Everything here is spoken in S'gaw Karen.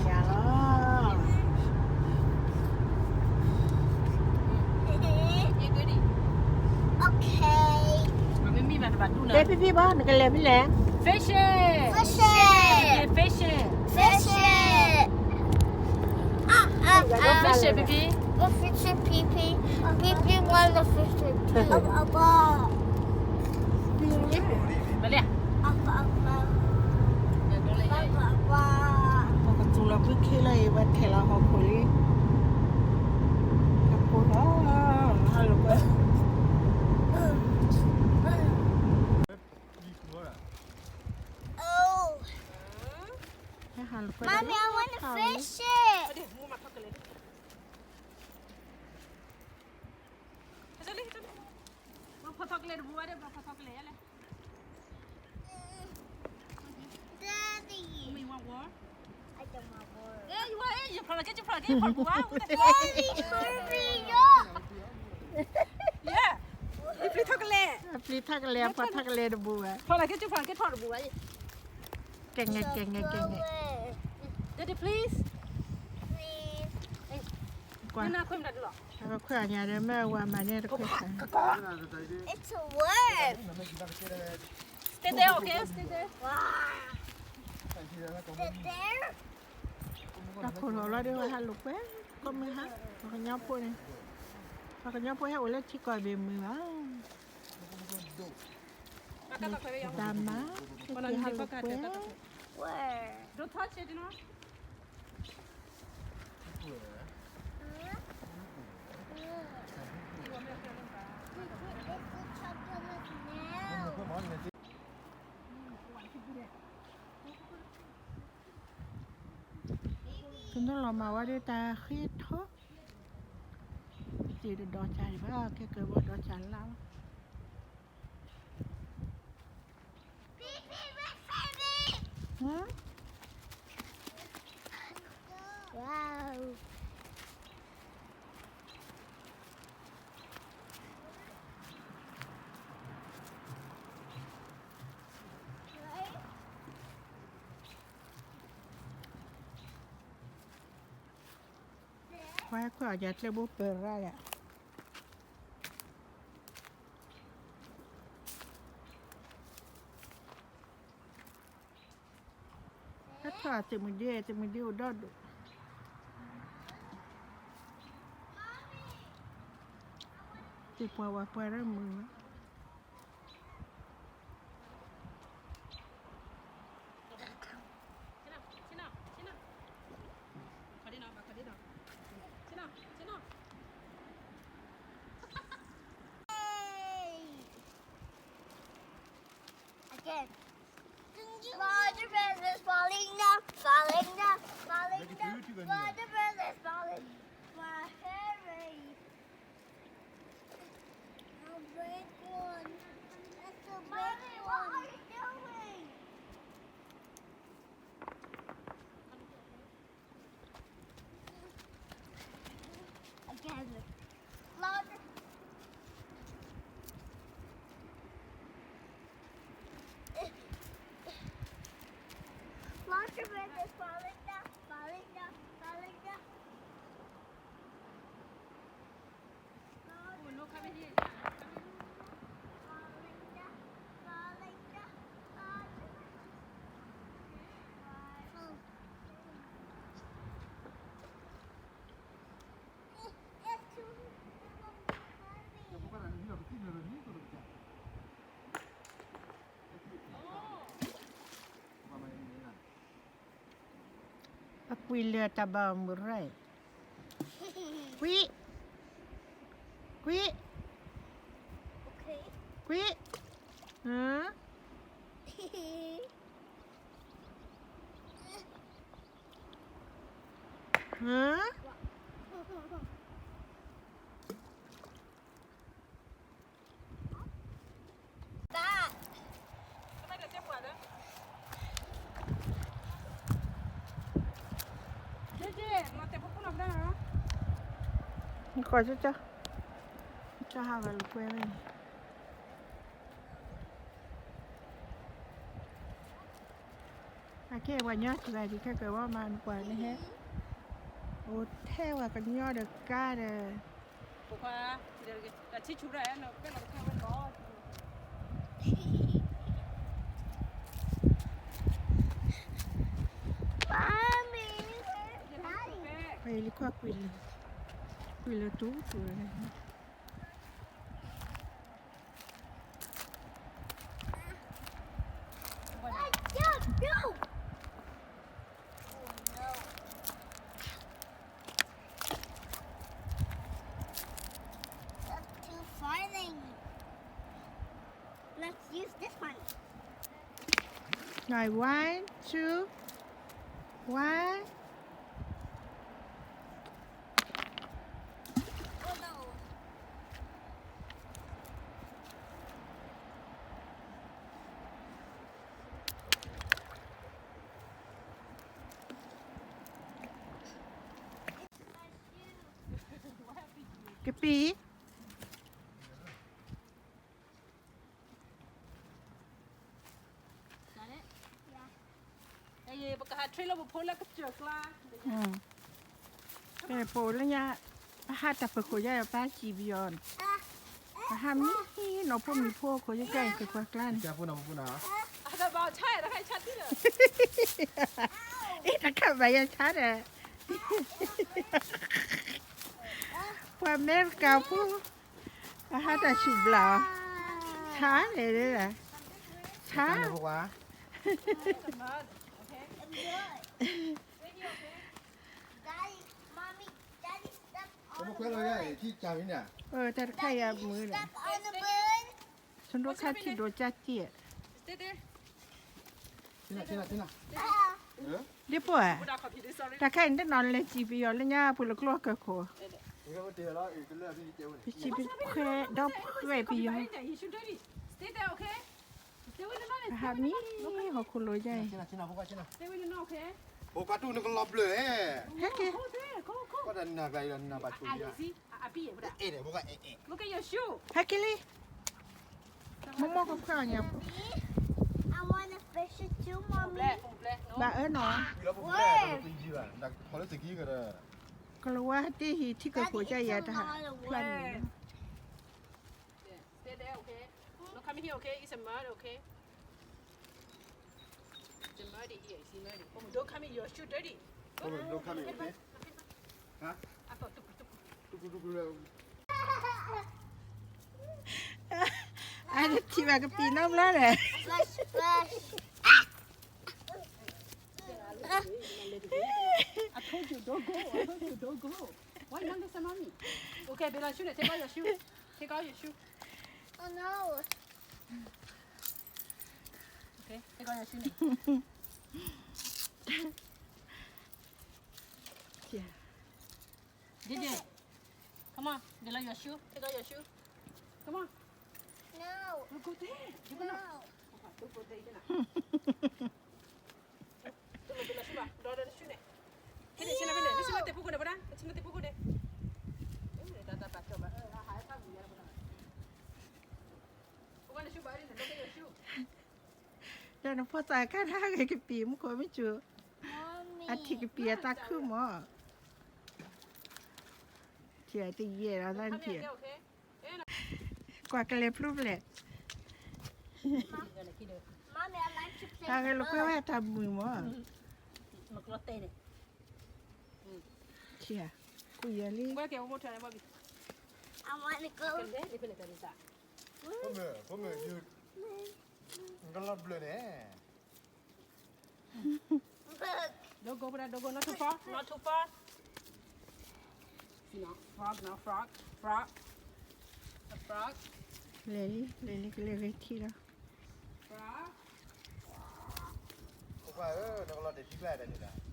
ညါလီၤ. တဲဖံဖံဘၣ် နကလဲၤဖဲလဲၣ်. Fishing. Fishing. Fishing. Fishing. Go fishing, Fifi. Go fishing, Fifi. Fifi want to fishing too. မလဲၣ်. ပကသူလီၤဖုခ့လီၤအံၤ ပထဲးလီၤဟီၣ်ခိၣ်လံ. ဟီၣ်ခိၣ်လီၤ, ဟးလိာ်ကွဲ. ဟဲဟးလိာ်ကွဲ Mommy, I want to fish it. ဖီထီၣ်ကလဲၤတဘူဝဲဒၣ်, ဖီထီၣ်ကလဲၤလဲၣ်. Daddy. You mean one more? I don't want more. Yeah, you want it? You probably get, you probably get, you probably want it. Daddy, hurry up. Yeah. ဖီထီၣ်ကလဲၤ, ဖီထီၣ်ကလဲၤ, ဖီထီၣ်ကလဲၤတဘူဝဲ. ဖီထီၣ်ကလဲၤတဘူဝဲ. ကဲငဲ ကဲငဲ ကဲငဲ. Daddy, please. Please. ကွၢ်, ခွဲးအညါဒီး မ့ၢ်ဝၤမၤန့ၢ်တခွဲးဆါ. It's a worm. Stay there, okay? Stay there. Wow. Stay there. တၢ်ခိၣ်ထီၣ်လီၤဒီး ဝဲဟးလိာ်ကွဲ, ကိးမုၢ်ဟါ, ပှၤကညီဖိန့ၣ်, ပှၤကညီဖိဟဲအိၣ်လၢထံကီၢ်ဘ့ၣ်မုာ်ဘၣ်. တၢ်မၤ, ဟဲလိာ်ကွဲ. Don't touch it, you know. It's a chocolate now. ကနုာ်လီၤမၤဝဲဒၣ်တၢ်ဃ့ထီၣ်, တ့ၢ်တဒီးစၢ်ဒံးဘၣ်, ကဲကၢၤဘီဒီးစၢ်လါလီၤ. Wow. ပှၤဟဲခွဲးအီၤယၤကျဲဘိပၢၤရၣ်ယၤ. ဟဲထီၣ်အသုးမုၢ်ဒ့, သုးမုၢ်ဒ့အိၣ်ဒီဒူၣ်, သုးပှၤဝဲပှၤရၢမုၢ်. Again. Larger bird is falling down, falling down, falling down. Larger bird is falling. My hair is a big one. It's a big one. Mommy, what are you doing? Again. Larger. Larger bird is falling down, falling down, falling down. Akwí lea taba murray. Kwí. Kwí. Kwí. Huh? Huh? Nkwí, cícá, cícá ha gà lục que mê. ကဲ ပှၤညီစှၤဒံးခဲကၢၤဝဲမး နကွၢ်န့ၣ်ဟဲ, အိၣ်ထဲဝဲကညီဒီးကါဒီး, လံကွၢ်ကွံာ်လၢ, ကွံာ်လၢတူတူလၢ That's too far then. Let's use this one. Like one, two, one. Oh no. It's my shoe. ကပံာ် ပကဟး train လၢပဖိလၢကစၢၢ်ကျါ, ပဖိလၢညါ, ပဟးတၢ်ပၢၤခိၣ်ယါ ပဟးစံးပယီၤန့ၣ်, ပဟးမံနီၢ်ဖိမံၤဖိခိၣ်ယါ ကဲအံၤကကွၢ်ကျါန့ၣ်, အ့ တၢ်ခးဘၣ်ယၤဆါဒီး, ပှၤအမဲရကၤဖိ ပဟးတၢ်ဆူၣ်ဘျး, ဆါန့ၣ်, ဆါ, တၢ်တခါအံၤအမုာ်န့ၣ်, ဆဒိၣ်ခါထံၣ်ဒိၣ်ကၢ်တံၢ်, ဒ့ဖိဧၢ, တၢ်ခါအံၤတနီၤလဲၤစံးပယီၤလၢညါ ပှၤလၢကျိအကၢၢ်ခိၣ်, ပစံးပခွဲးဒီးပှဲၤပယီၤ, Okay. ပဟးမံဟီၣ်ခိၣ်လိၤယါအံၤ, ဟဲက့ၤ, ဟဲက့ၤလံ, မိၢ်မိၢ်ကခွဲးအီၤညါ, ဘၣ်အၢနီၤ, ကလၤဝါတ့ၢ်ဟံၣ်ထံကၢၢ်ခိၣ်ကါယၤတၢ်ဖျါန့ၣ် Stay there, okay? Don't come here, okay? It's a mud, okay? It's a muddy here, it's muddy. Oh, don't come in, your shoe dirty. Go. Don't come in, okay? Huh? I thought, tuku, tuku. Tuku, tuku, tuku. အါ ထံၣ်ဘၣ်ကပံာ်နီတဘျီဒီး, Flush, flush. I told you, don't go. I told you, don't go. Why you don't listen, mommy? Okay, ဘၣ်လီၤ shoe န့ၣ်, take off your shoe. Take off your shoe. Oh no. Okay, take off your shoe န့ၣ်. Dede, come on, get off your shoe. Take off your shoe. Come on. No. Don't go there. You cannot. No. Don't go there. You cannot. Don't go there. Don't go there. Shoe န့ၣ်. Hey, let's see, let's see, let's see. ဒီးနဖိသၣ်ခါတၢ်ဂ့ၤကပံာ်မူခိၣ်မ့ၢ်စူၤ, အထံၣ်ကပံာ်အသးခုမး, ထံၣ်အတယဲၢ်ဒီးသးထံၣ်, ကွၢ်ကလဲၤဖျိဖျဲး, အဂဲၤလိာ်ကွဲဝဲတၢ်မုာ်မး, ထံၣ်, ကွၢ်ယၤလံ. Don't go, brother, don't go, not too far, not too far. You know, frog, no, frog, frog, a frog. လဲၤလံ လဲၤလံ ကလဲၤဂဲၤထံလီၤ. Frog. ဖိခွါဧၢ, နကလီၤတဲာ်ထံကျါတန့ၣ်လီၤ.